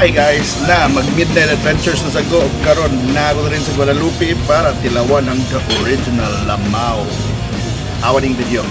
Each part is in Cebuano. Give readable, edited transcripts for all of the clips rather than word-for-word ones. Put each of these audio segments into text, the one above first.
Hi guys, na mag Midnight Adventures na sa go karon na ako rin sa Guadalupe para tilawan ang the original Lamao. Awa ning video.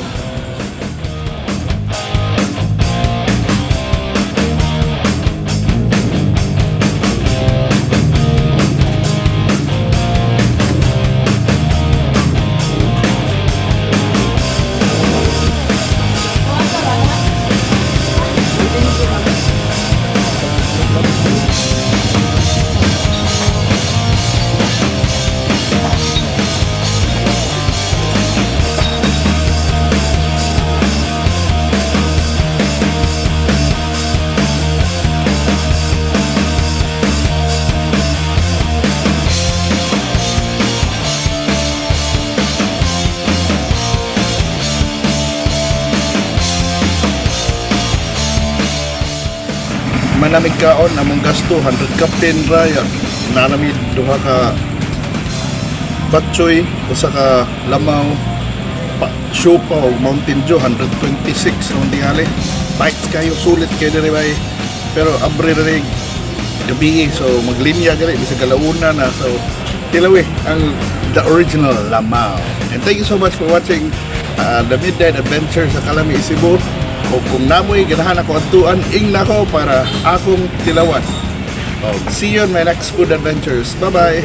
Manamig kaon among gasto 100 kapin ra ya. Nanamid duha ka batchoy, usa ka lamaw, pa, siopaw og Mountain Dew, 126 naman tingali. Tights kayo, sulit kayo diri bay. Pero abre na rin gabi, so maglinya gali bisag alauna na, so tilawi ang the original Lamao. And thank you so much for watching the Midnight Adventure sa Kalami, Cebu. O kung namoy ganahan ako adtuan, ing nako para akong tilawan. Oh, see you on my next food adventures. Bye bye.